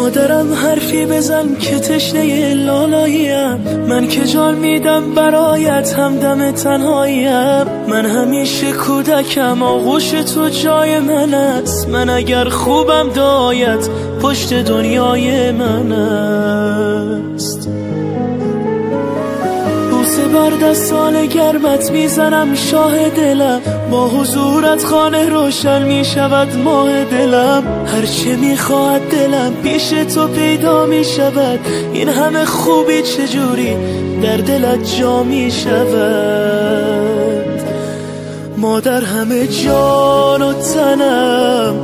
مادرم حرفی بزن که تشنه لالاییم، من که جان میدم برایت همدم تنهاییم. من همیشه کودکم، آغوش تو جای من است. من اگر خوبم دایت پشت دنیای من است. بوسه بر دستان گرمت میزنم شاه دلم، با حضورت خانه روشن میشود ماه دلم. هرچه میخواهد دلم پیش تو پیدا میشود، این همه خوبی چجوری در دلت جا میشود. مادر همه جان و تنم،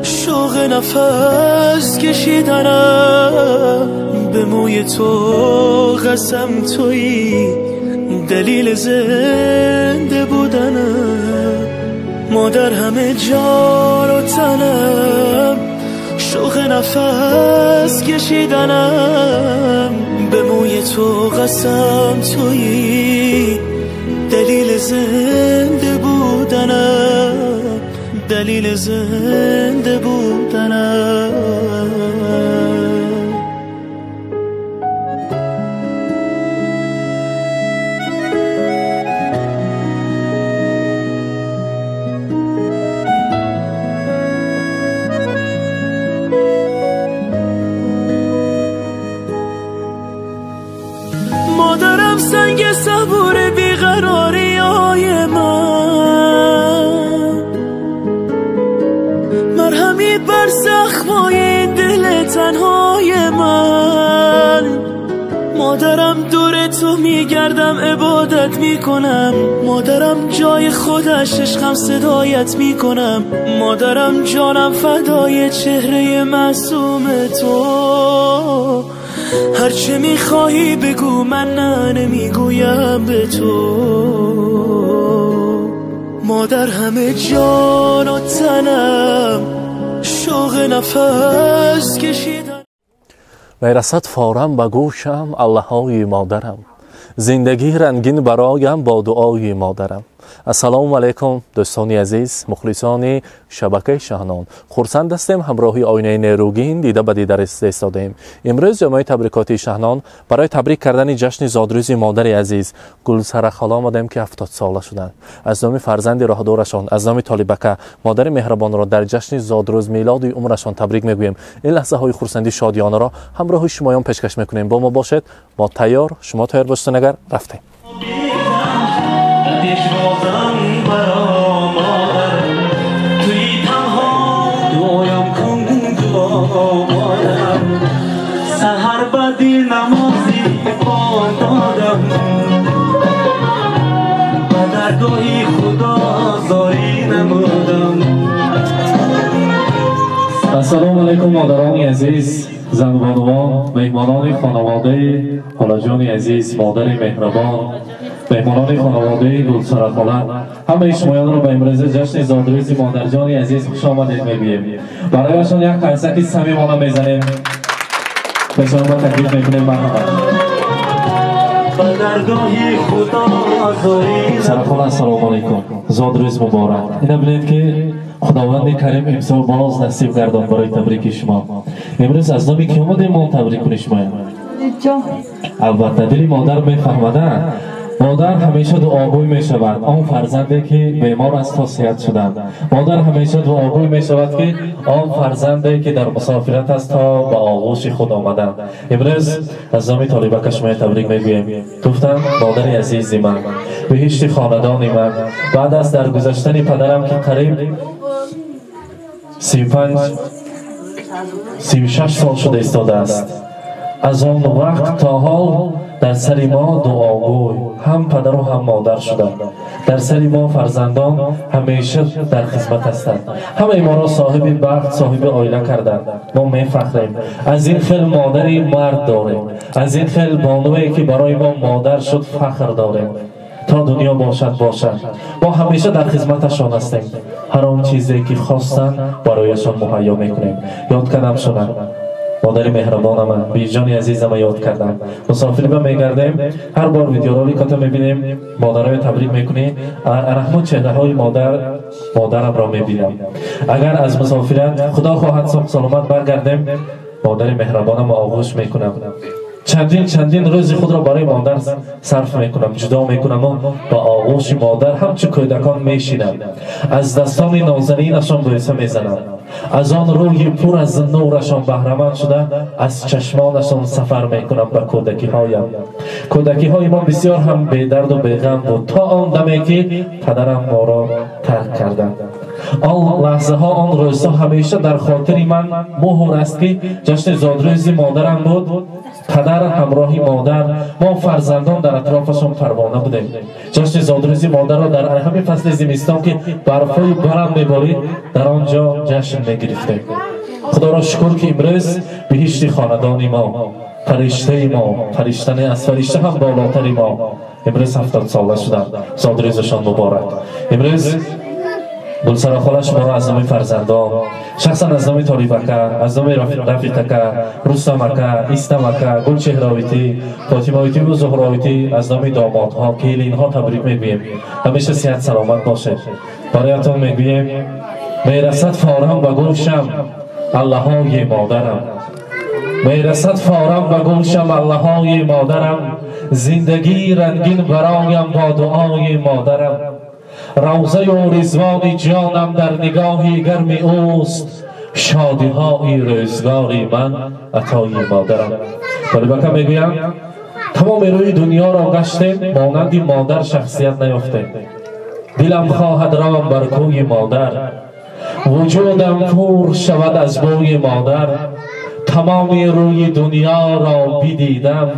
شوق نفس کشیدنم، به موی تو قسم تویی دلیل زنده بودنم. مادر همه جان و تنم، شوق نفس کشیدنم، به موی تو قسم تویی دلیل زنده بودنم، دلیل زنده بودنم. مادرم سنگ صبور بیقراری های من، مرهمی بر زخمای دل تنهای من. مادرم دور تو میگردم عبادت میکنم، مادرم جای خودش عشقم صدایت میکنم. مادرم جانم فدای چهره معصوم تو، هرچه میخواهی بگو من نه نمیگویم به تو. مادر همه جان و تنم، شوق نفس کشیدن. میرسد فارم به گوشم الله‌های مادرم، زندگی رنگین برایم با دعای مادرم. السلام علیکم دوستان عزیز، مخلصان شبکه شاهنان، خرسند هستیم همراهی آینه نیروگین دیده به دیده ایستادیم. امروز جمعه تبریکاتی شاهنان برای تبریک کردن جشن زادروز مادر عزیز گلسره خاله آمدیم که 70 ساله شدند. از نام فرزند راهدارشان، از نام طالبکه، مادر مهربان را در جشن زادروز میلاد عمرشان تبریک میگوییم. این لحظه های خرسندی شادیانه را همراه شمایان پیشکش میکنیم. با ما باشید، ما تیار، شما تیار باشید. اگر رفتیم سحر بدی نمازی دادم، به درگاه خدا زاری نمودم. السلام علیکم مادران عزیز، زن بانوان، مهمانان خانواده خاله جان عزیز، مادر مهربان، مهمانان خانواده گلسره خاله، همه شمایان را به امروز جشن زادروز مادرجان عزیز خوش آمدید میگوییم. برایشان یک قرصک صمیمانه میزنیم، به شما تکلیف میکنیم. مرحبا سره خاله، السلام علیکم، زادروز مبارک. اینا ببینید که خداوند کریم امسال باز نصیب گردان برای تبریک شما. امروز از نام کی اومدیم ما تبریک کنیم شما؟ البته دل مادر میفهمده، مادر همیشه دعاگوی می شود آن فرزندی که بیمار است تا صحت شدند. مادر همیشه دعاگوی می شود که آن فرزندی که در مسافرت است تا به آغوش خود آمدند. امروز از نام طالبک شما تبریک میگوییم. گفتم مادر عزیز من، بهشت خاندان من، بعد از درگذشتن پدرم که قریب 35 36 سال شده ایستاده است، از آن وقت تا حال در سر ما دعاگوی هم پدر و هم مادر شدند. در سر ما فرزندان همیشه در خدمت هستند. همه ما را صاحب بخت، صاحب آیله کردند. ما میفخریم از این خیل مادری مرد داریم، از این خیل بانویی که برای ما مادر شد فخر داریم. تا دنیا باشد باشد، ما همیشه در خدمتشان هستیم. هر آن چیزی که خواستند برایشان مهیا میکنیم. یاد کردم شدن مادر مهربانم، بیجان عزیزم یاد کردم. مسافری با میگردیم، هر بار ویدیو رولکات میبینیم، مادرای تبریک میکنی، رحمت چهره های مادرم را میبینم. اگر از مسافرت خدا خواهد صبح سلامت برگردیم، Модари меҳрабонам оғӯш мекунам. Чандин рӯзи худро барои модар сарф мекунам, ҷудо мекунам ва ба оғӯши модар ҳамчун кӯдакон мешинам. Аз дастони нозанинашон бӯса мезанам. Аз он рӯҳи пур аз нурашон баҳраманд шуда, аз чашмонашон сафар мекунам ба кӯдакиҳоям. Кӯдакиҳои мо бисёр ҳам бедарду беғам буд, то он даме ки падарам моро тарк карданд. Он лаҳзаҳо, он рӯзҳо ҳамеша дар хотири ман муҳр аст ки ҷашни зодрӯзи модарам буд. Падар ҳамроҳи модар, мо фарзандон дар атрофашон парвона будем. Ҷашни зодрӯзи модарро дар ҳамин фасли зимистон ки барфҳои баланд меборид, дар он ҷо ҷашн мегирифтем. Худоро шукр ки имрӯз биҳишти хонадони мо, фариштаи мо, фариштане аз фаришта ҳам болотари мо имрӯз 70 сола шуданд. Зодрӯзашон муборак. Имрӯз Гулсара хола шуморо аз номи фарзандон, шахсан аз номи Толиб ака, аз номи Рафиқ ака, Рустам ака, Истам ака, Гулчеҳровитӣ, Фотимаитӣ ва Зуҳроитӣ, аз номи домодҳо, келинҳо табрик мегӯем. Ҳамеша сиҳат саломат бошед. Бароятон мегӯем: мерасад форам ба гӯшам аллаҳои модарам, мерасад форам ба гӯшам аллаҳои модарам, зиндагии рангин бароям бо дуои модарам. Равзаю ризвони ҷонам дар нигоҳи гарми ӯст, шодиҳои рӯзгори ман атои модарам. Толибака мегӯям: тамоми рӯи дунёро гаштем, монанди модар шахсият наёфтем. Дилам хоҳад равам бар кӯи модар, вуҷудам пур шавад аз бӯи модар. Тамоми рӯи дунёро бидидам,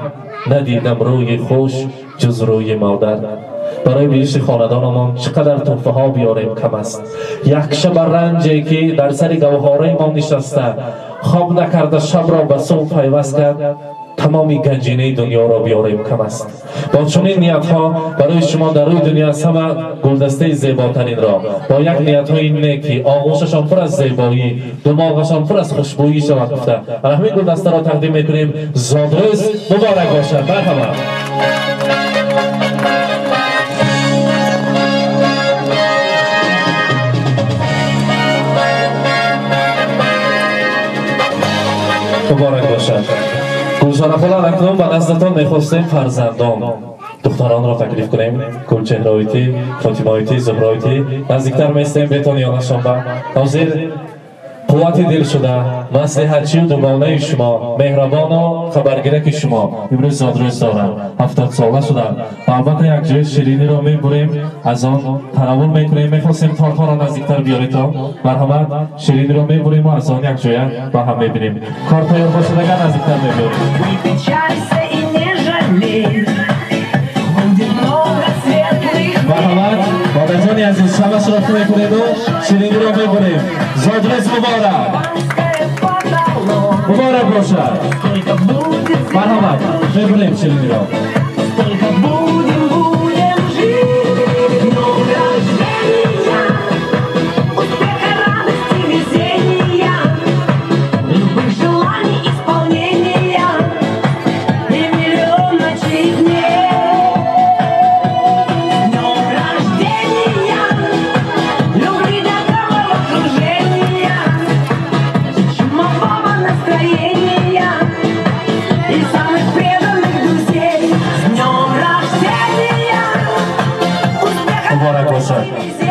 надидам рӯи хуш ҷуз рӯи модар. Барои биҳишти хонадонамон чӣ қадар туҳфаҳо биёрем кам аст. Як шаба ранҷе ки дар сари гавҳораи мо нишаста, хоб накарда шабро ба субҳ пайваст кард, тамоми ганҷинаи дунёро биёрем кам аст. Бо чунин ниятҳо барои шумо дар рӯи дунё аз ҳама гулдастаи зеботаринро бо як ниятҳои неки, оғӯшашон пур аз зебоӣ, думоғашон пур аз хушбӯӣ шавад гуфта, ҳамин гулдастаро тақдим мекунем. Зодрӯз муборак бошад. Марҳамат. Муборак бошад. Гулшара хола, акнун ба наздатон мехостем фарзандон, духтаронро таклиф кунем. Гулчеҳроитӣ, Фотимаитӣ, Зуҳроитӣ наздиктар местем, бетон ёнашон ба ҳозир қуввати дил шуда, маслиҳатчию дугонаи шумо, меҳрабону хабаргираки шумо имрӯз зодрӯз доранд, 70 сола шуданд. Ва албатта як ҷои шириниро мебурем, аз он танаввул мекунем. Мехостем тортҳоро наздиктар биёретон. Марҳамат, шириниро мебурем ва аз он як ҷоя ба ҳам мебинем. Кор тайёр бошад, агар наздиктар мебиёрем. Марҳамат, модарҷони азиз, шабашро хуб мекунеду шириниро мебурем. Зодрӯз муборак, муборак бошад. Марҳамат, мебурем шириниро.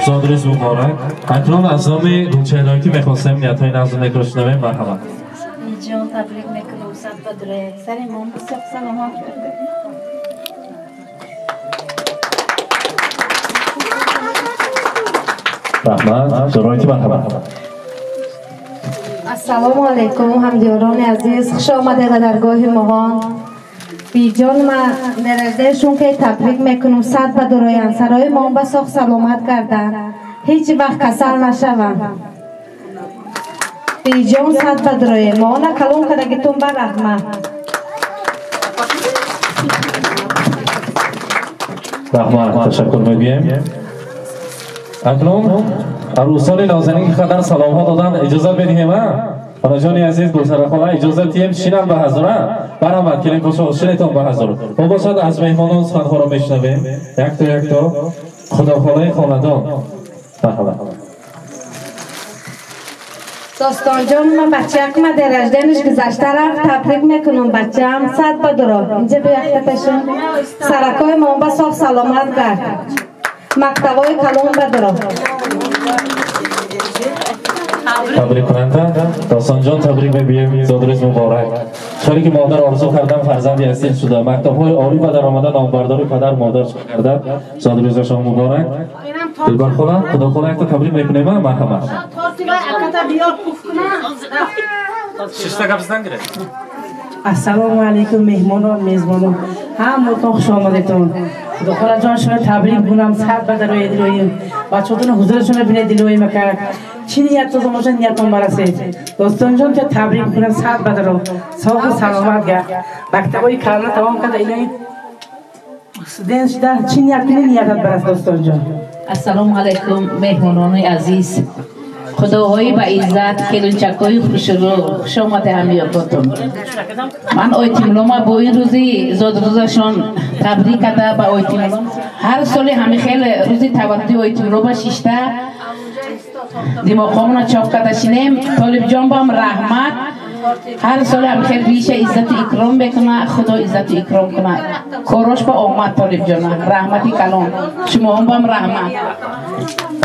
Зодрӯз муборак. Акнун аз номи Гулчеҳроитӣ мехостем ниятҳои нағзу некро шунавем. Марҳамат. Ҷон, табрик мекунам, сад бадре. Сари мон бисёр саломат гардед. Раҳмат. Зуҳроитӣ, марҳамат. Ассалому алайкум, ҳамдиёрони азиз, хуш омадед ба даргоҳи моҳон. Биҷон, ма мераздешон ки табрик мекунам, сад ба дуроян, сарои мон ба соғ саломат гарданд, ҳеҷ вақт касал нашаванд. Биҷон, сад ба дуроя, моона калон кардагитон ба раҳмат. Раҳмат, ташаккур мегӯем. Акнун арӯсони нозанин ки қадар саломҳо доданд, иҷозат медиҳем, а? Хонаҷони азиз, Гулсара хола, иҷозат диҳем шинам ба ҳазур, а? Барамад, келин бошо, шинетон ба ҳазур. Мо бошад аз меҳмонон суханҳоро мешунавем. Якто якто худохолаи хонадон. Марҳамат. Достонҷон ма бачаак ма день гузашта рафт, табрик мекунам бачаам, сад ба дуро. Инҷа биёхтаташон. Саракои мон ба соғ саломат гард. Мактабои калон ба дуро. Табрик кунанда Достонҷон, табрик мегӯем, зодрӯз муборак. Чаре ки модар орзу кардам фарзанди асил шуда, мактабҳои олӣ ба даромада номбардори падар модар карда, зодрӯзашон муборак. Дилбар хола, Худохола, якта табрик мекунем, марҳамат. Шишта гапсидан гиред. Ассалому алайкум, меҳмонон, мезбонон, ҳаматон хуш омадетон. Худохола ҷон, шумо табрик кунам, сад ба дарои дилоим. Бачаҳотон ҳузурашонро бинед, дилоим ака. Чӣ ният дошта бошад, ниятон барасед. Достонҷон, ки табрик кунам, сад ба даро. Соғу саломат гард. Мактабҳои калона тамом карда, илоҳи студент шуда, чӣ ният кунӣ, ниятат барасад, достонҷон. Ассалому алайкум, меҳмонони азиз. Худоҳои ба иззат, келинчакҳои хушрӯ, хуш омада ҳамётотон. Ман Ойтимлома бо ин рӯзи зодрӯзашон табрик карда ба Ойтимлом. Ҳар соли ҳами хеле рӯзи таваллуди Ойтимлома шишта димоғҳомона чоп карда шинем. Толибҷон бам раҳмат. Ҳар соли ҳами хел риша иззату икром мекуна, Худо иззату икром куна. Корош ба омад Толибҷона. Раҳмати калон. Шумоҳом бам раҳмат.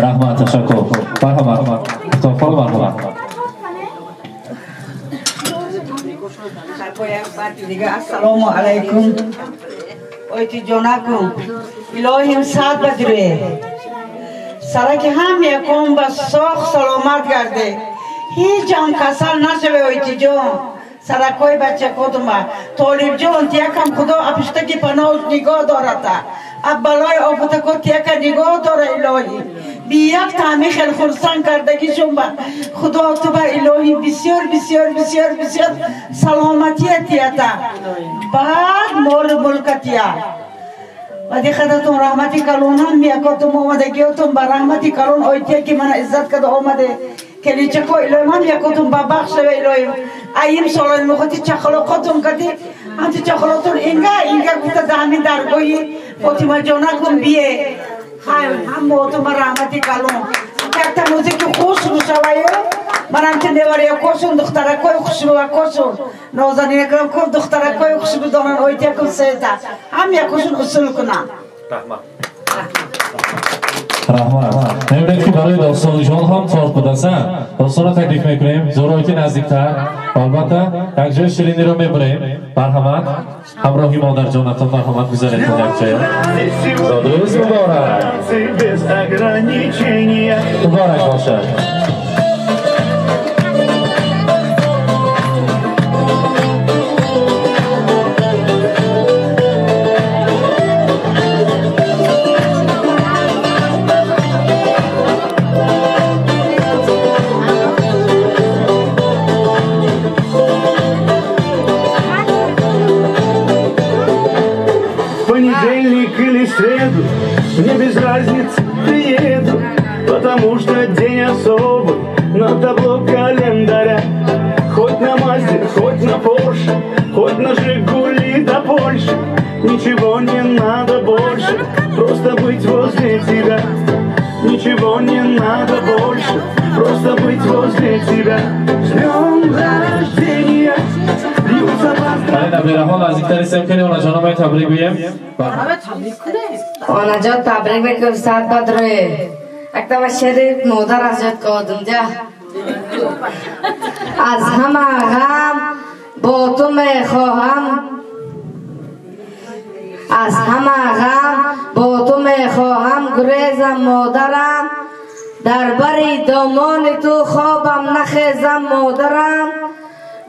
Раҳмат, ташаккур. Марҳамат. Худохола, марҳамат. Ассалому алайкум. Ойти ҷонакум. Илоҳим сад ба дурே. Сараки ҳам якум ба соғ саломат гарде. Ҳеҷ ҳам касал нашаве, Ойтиҷон. Саракҳои бачакотума. Толибҷон, тиякам Худо апиштаки паноҳ нигоҳ дората. Аб балои офатако тияка нигоҳ дора, илоҳӣ. Би як таъми хел хурсанд кардагишон ба Худо ту ба илоҳӣ бисёр бисёр бисёр бисёр саломатия тията. Баъд молу мулкатия. Ва дихататон раҳмати калонам миякотум омадагиётон ба раҳмати калон ойтия ки мана иззат када омаде. Келинчако илоҳим ҳам якотум ба бахш шава, илоҳим. Айим солои мухоти чахлоқотум кади ҳамчу чахлотун инга инга гуфта да ҳамин даргоҳи Фотима ҷонакум бие. Ҳаммотум ба раҳмати калон. Якта музики хуш рӯшаваю манам чи невариякошун духтаракои хушбувакошун нозанинаком духтаракои хушбу донан ойтиякум сезда ҳам якошун усул кунам. Раҳмат. Раҳмат. Мебинед ки барои достонҷон ҳам торт будасан. Достонро таклиф мекунем. Зороити наздиктар. Албатта, як ҷои шириниро мебарем. Марҳамат. Ҳамроҳи модарҷонатон марҳамат гузаред як ҷоя. Зодрӯз муборак. Муборак бошад. Среду, мне без разницы, приеду, потому что день особый на табло календаря. Хоть на Мазде, хоть на Порше, хоть на Жигули до Польши, ничего не надо больше, просто быть возле тебя. Ничего не надо больше, просто быть возле тебя. С днем рождения! Набираҳо наздиктар истем, кани онаҷонро ман табрик гӯем. Онаҷон, табрик мекунам, сад ба дурое. Яктама шери модар аз ёд кодум ҷа. Аз ҳама ғам бо ту мехоҳам, аз ҳама ғам бо ту мехоҳам гурезам, модарам. Дар бари домони ту хобам нахезам, модарам.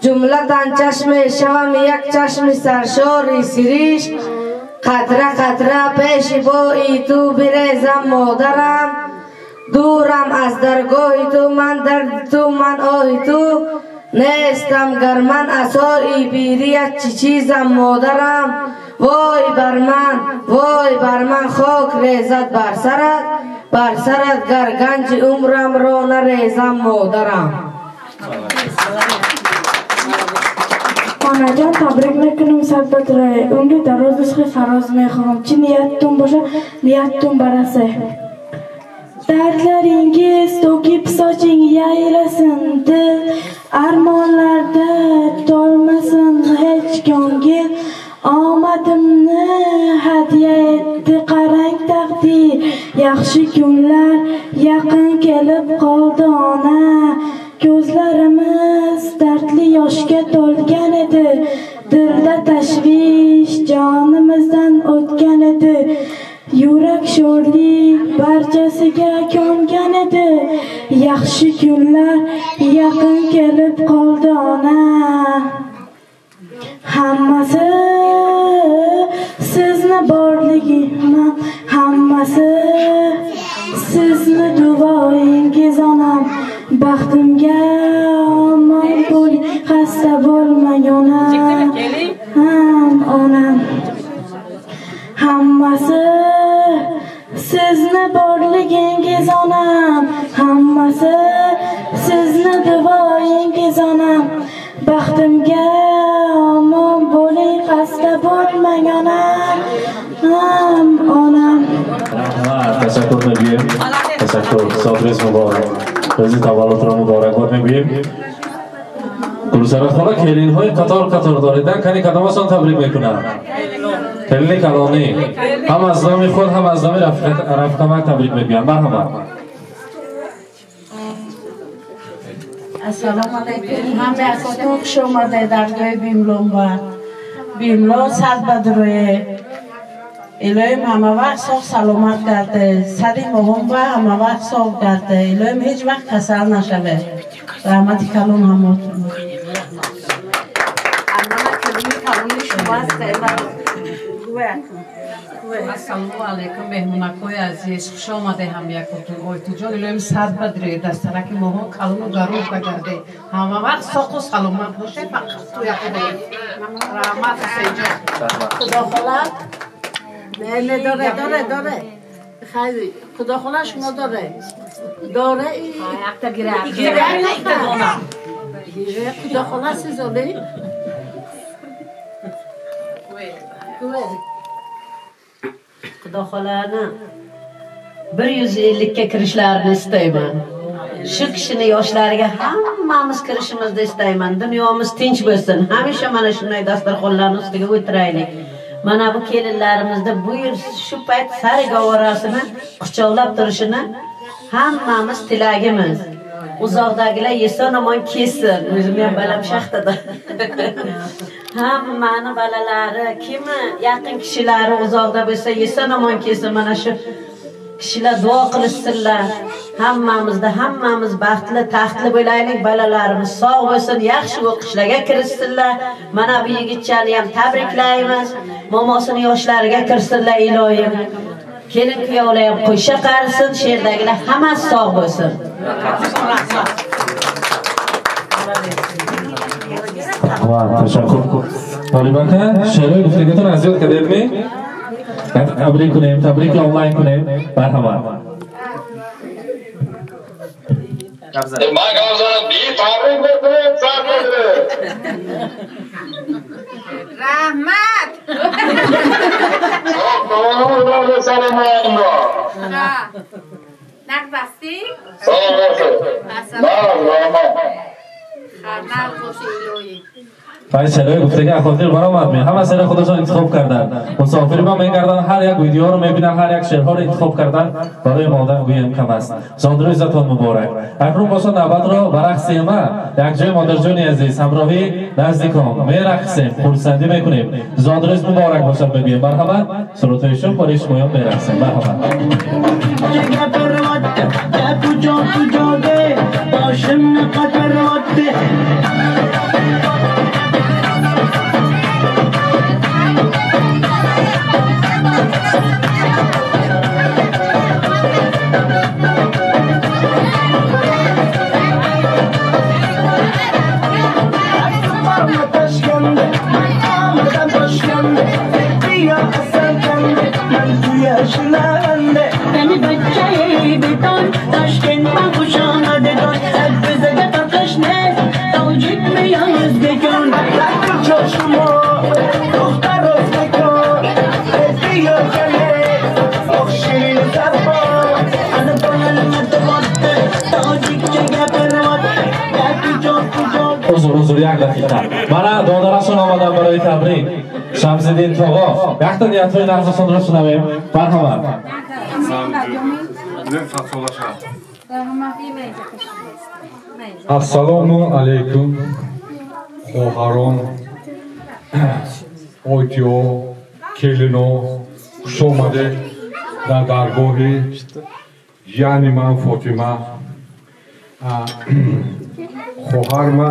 Ҷумлатан чашме шавам як чашми саршори сириш, қатра қатра пеши бои ту бирезам, модарам. Дурам аз даргоҳи ту ман, дарди ту ман, оҳи ту нестам, гар ман асои пирият чӣ чизам, модарам. Вой бар ман, вой бар ман, хок резад бар сарат, бар сарат, гар ганҷи умрамро нарезам, модарам. Онаҷон, табрик мекунам, сад ба дурое. Умри дароз, ризқи фароз мехоҳам. Чӣ нияттун боша, нияттун барасе. Dardlaringiz to'kib soching yayrasin dil. Armonlarda to'lmasin hech ko'ngil. Omadimni hadya etdi qarang taqdir. Yaxshi kunlar yaqin kelib qoldi ona. Ko'zlarimiz dardli yoshga to'lgan edi. Dilda tashvish jonimizdan o'tgan edi. Yurak sho'rlik barchasiga ko'ngan edi. Yaxshi kunlar yaqin kelib qoldi ona. Hammasi sizni borligim, hammasi sizni duoyingiz onam. Baxtimga omon bo'ling, xasta bo'lmang onam, onam. Hammasi sizni borligingiz onam, hammasi sizni duoyingiz onam. Baxtimga omon bo'ling, xasta bo'lmang onam, onam. Rahmat, tashakkur мегӯем. Ташаккур, зодрӯз муборак. Рӯзи таваллудро муборакбод мегӯем. Гулсарахона келинҳои қатор қатор доред. Кани кадомашон табрик мекунанд? Келини калонӣ. Ҳам аз номи худ, ҳам аз номи рафиқамак табрик мегӯям. Марҳамат. Ассалому алайкум. Ҳама акотон хуш омадед даргоҳи Бимлонба. Бимлон сад бадрӯе. Илоҳим ҳама вақт соғ саломат гарде. Сари моҳонба ҳама вақт соғ гарде. Илоҳим ҳеҷ вақт касал нашаве. Раҳмати калон ҳамотон. Ассалому алайкум меҳмонакҳои азиз, хуш омаде ҳамякотон. Ойтиҷон, илоҳим сад бадрӯе, дастараки моҳон калону гарон багарде. Ҳама вақт соқу саломат бошед, фақат туяхудо. Раҳмат Ҳусейнҷон. Худохола не, не, доре, доре, доре. Хайри, Худохола шумо доре. Доре и гира. Гира не дона. Гира Худохола сизоли. Xudo xolani 150 ga kirishlarini istayman. Shu kishini yoshlariga hammamiz kirishimizni istayman. Dunyomiz tinch bo'lsin. Hamisha mana shunday dasturxonlarning ustiga o'tiraylik. Mana bu kelinlarimizda bu yil shu payt sari gavorasini quchoqlab turishini hammamiz tilagimiz. Uzoqdagilar eson omon kelsin. O'zim ham balam shaxtada. Hammani bolalari, kimi yaqin kishilari uzoqda bo'lsa, eson omon kelsin. Mana shu kishilar duo qilishsinlar. Hammamizda hammamiz baxtli, taxtli bo'laylik, bolalarimiz sog' bo'lsin, yaxshi o'qishlarga kirishsinlar. Mana bu yigitchani ham tabriklaymiz. Momosini yoshlariga kirsinlar iloyim. Kelin kuyovlar ham qo'sha qarisin, sherdagilar hammasi sog' bo'lsin. Rahmat, tashakkur. Толиб ака, шеърҳои гуфтагитон аз ёд кардедми? Табрик кунем, табрикро онлайн кунем. Марҳамат. Ман гап занам, би табрик мекунем, сар мекунем. Раҳмат. Нақд ҳастӣ? Салом бошед. Раҳмат. Нақд бошӣ илоҳӣ. Вай шеърҳои гуфтагӣ аз хотир баромад ме. Ҳама шеър худашон интихоб карданд. Мусофири ма мегарданд, ҳар як видеоро мебинанд, ҳар як шеърҳоро интихоб карданд. Барои модар гӯям кам аст. Зодрӯзатон муборак. Акнун бошад навбатро ба рақси ма. Якҷои модарҷони азиз ҳамроҳи наздикон мерақсем, хурсандӣ мекунем. Зодрӯз муборак бошад мегӯем. Марҳамат, сурудҳои шум барои шумоён мерақсем. Марҳамат. Tashkent, man xush omadedon, bizga tarqash ne? Узр, узр, як дақиқа. Мана додарашон омадан барои табрик. Шамсиддин тоғо, якта ниятҳои нағзашонро шунавем. Марҳамат. Ассалому алайкум, хоҳарон, ойтиё, келино, хуш омадед дар даргоҳи яъни ман Фотима. Хоҳарма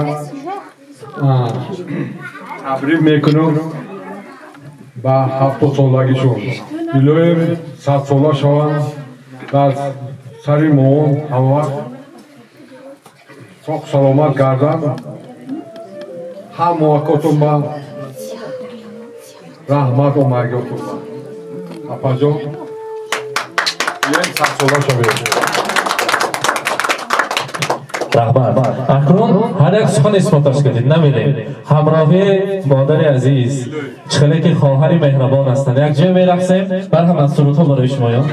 табрик мекунам ба 70-солагишон. Илоҳим 100-сола шаванд, дар сари моон ҳамавақт соқ саломат гарданд. Ҳам муваккотон ба раҳмат омадгиётон ба. Апаҷон, илоҳим 100-сола шавед. Раҳмат. Акнун ҳар як сухан исботаш кардед, намедем. Ҳамроҳи модари азиз, чихеле ки хоҳари меҳрабон ҳастанд, як ҷой мерақсем, барҳам аз сурудҳо барои шумоён.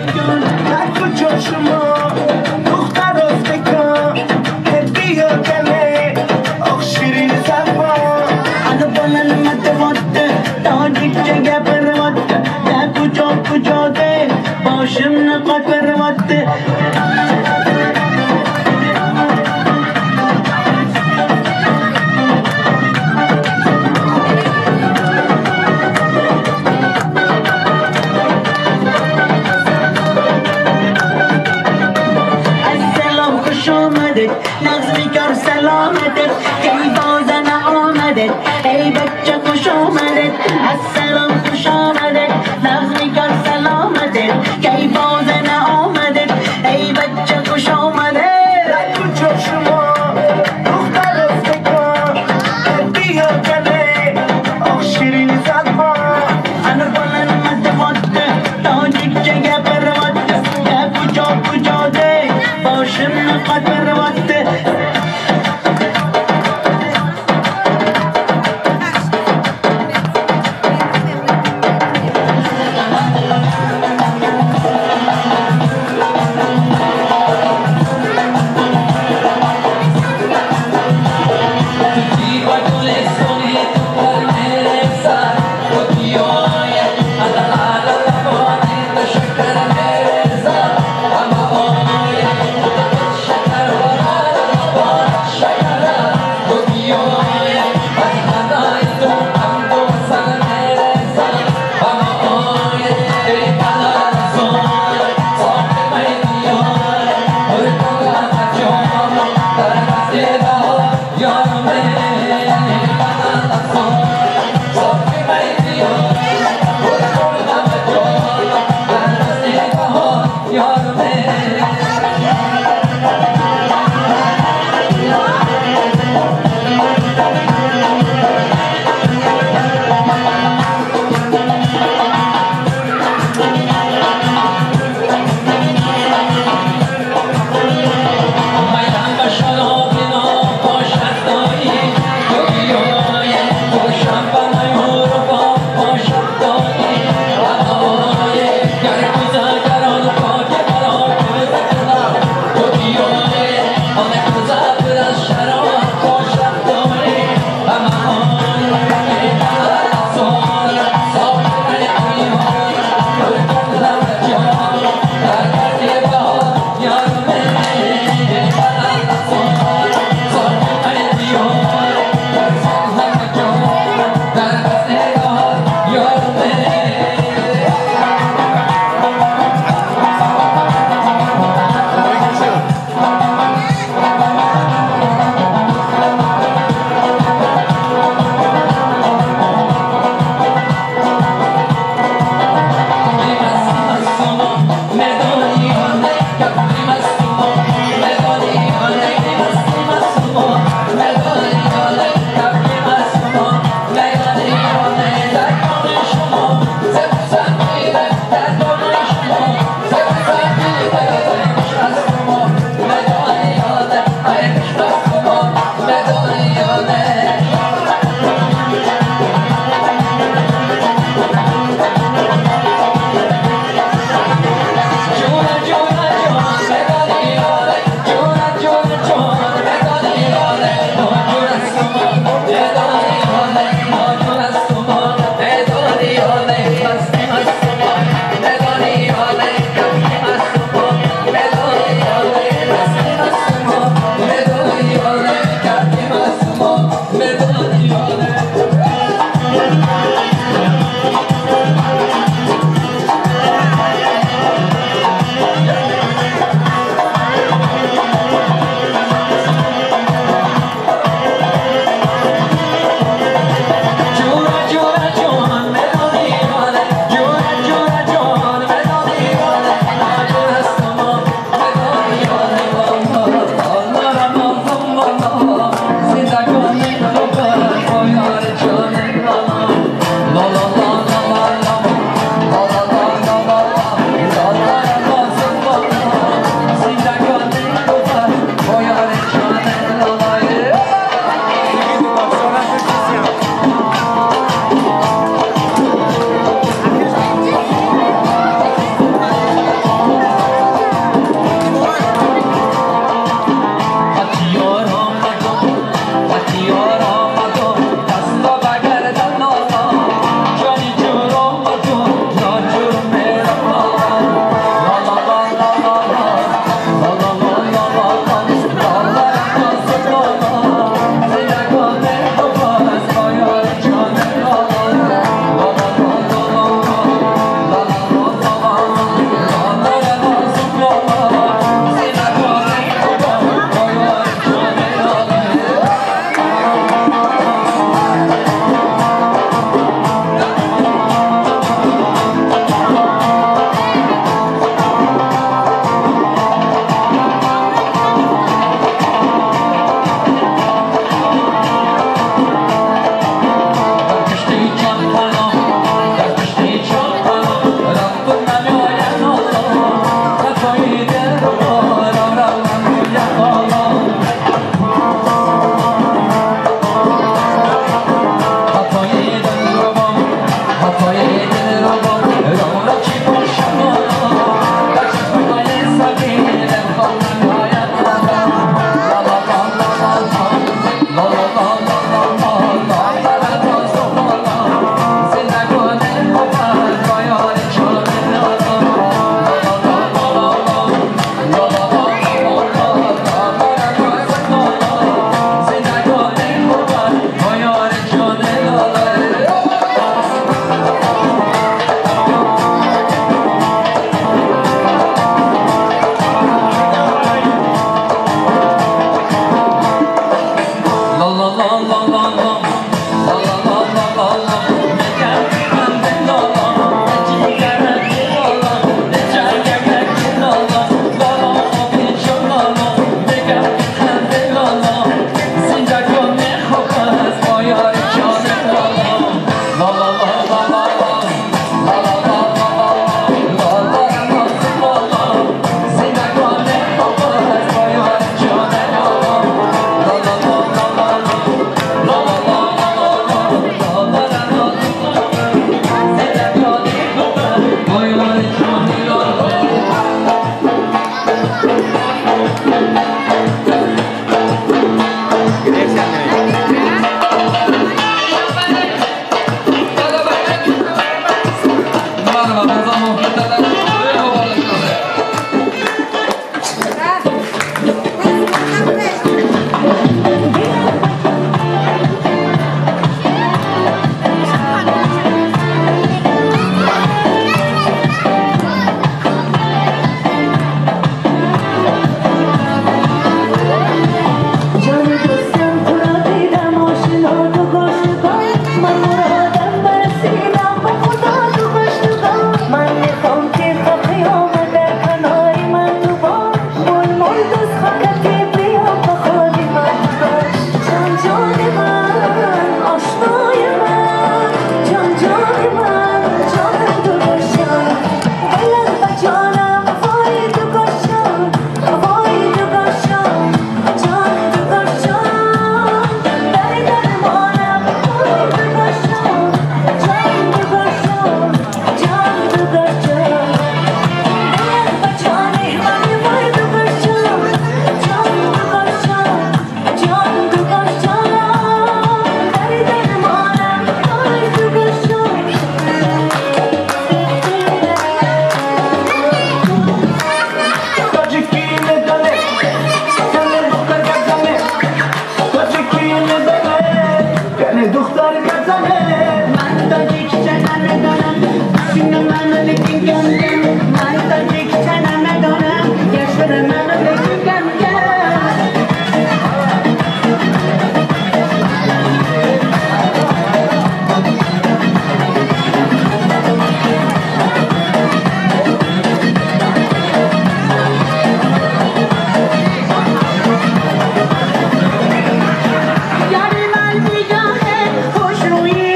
خوش روی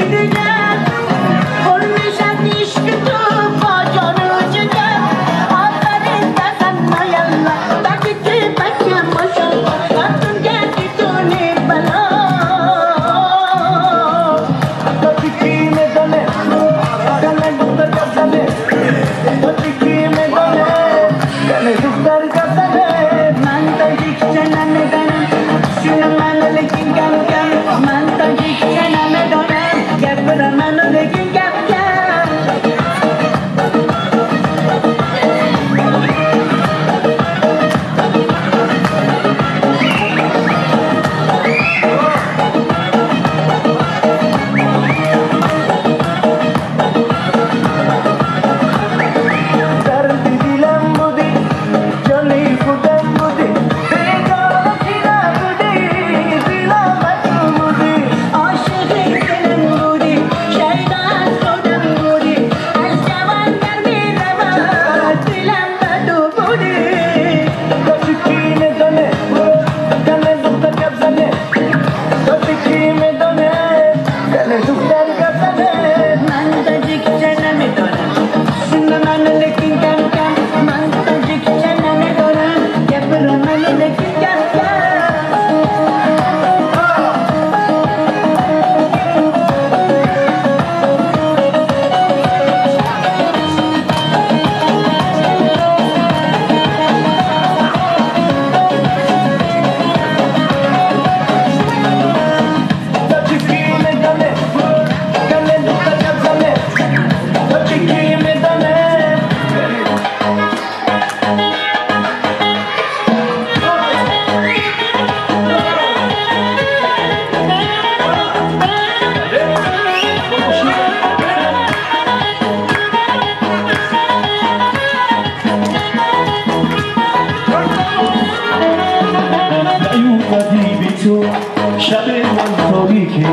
من تاریکه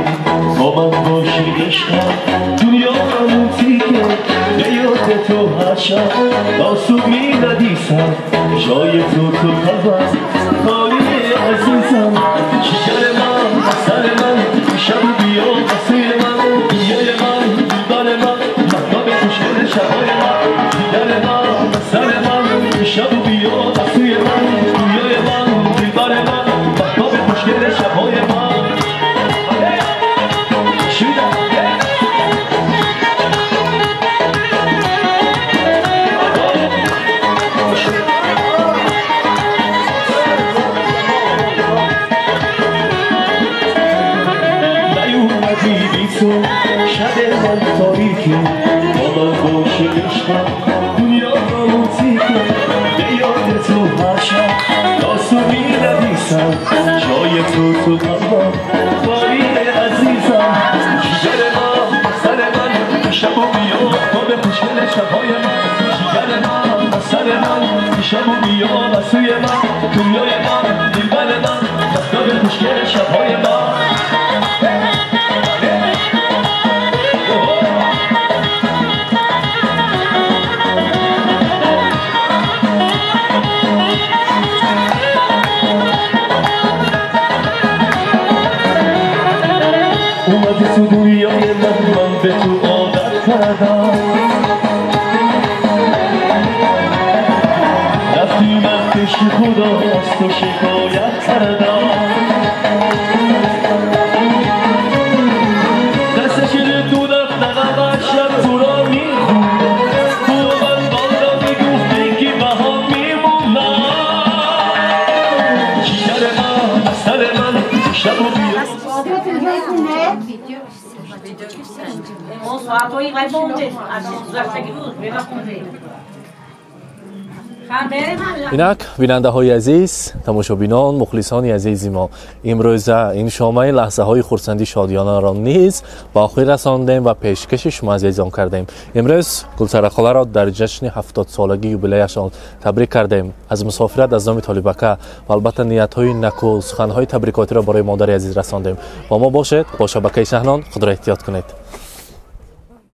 با من باشی عشقم دنیا همون تیکه به یاد تو هر شب آسون می ندیسم جای تو تو قلبم خالی عزیزم جگر من سر من شب بیا سوی من بیای من دلبر من مهتاب خوشگل شبای من جگر من سر من شب بیا سوی من بیای من دلبر من مهتاب خوشگل شبای من شب من تاریکه با من باشه عشقم دنیا همون تیکه به یاد تو هر شب آسون می ندیسم جای تو تو قلبم خالی عزیزم جگر من سر من شب و بیا تا به خوشگل شبهای من جگر من سر من شب و بیا و سوی من دنیای من دلبر من تا به خوشگل شبهای من اومدی تو دنیای من من به تو عادت کردم رفتی من پیش خدا از تو شکایت کردم دست شیر تو رفتنم شب تو را میخوندم تو من بالا میگفتی که بها میمونم جگر من سر من شب و بیا Инак бинандаҳои азиз, тамошобинон, мухлисони азизи мо, имрӯза ин шомаи лаҳзаҳои хурсандӣ шодиёнаро низ ба охир расондем ва пешкаши шумо азизон кардем. Имрӯз Гулсарахоларо дар ҷашни 70-солагии юбилеяшон табрик кардем. Аз мусофират аз номи Толибака ва албатта ниятҳои наку, суханҳои табрикотиро барои модари азиз расондем. Бо мо бошед, бо шабакаи Шаҳнон худро эҳтиёт кунед.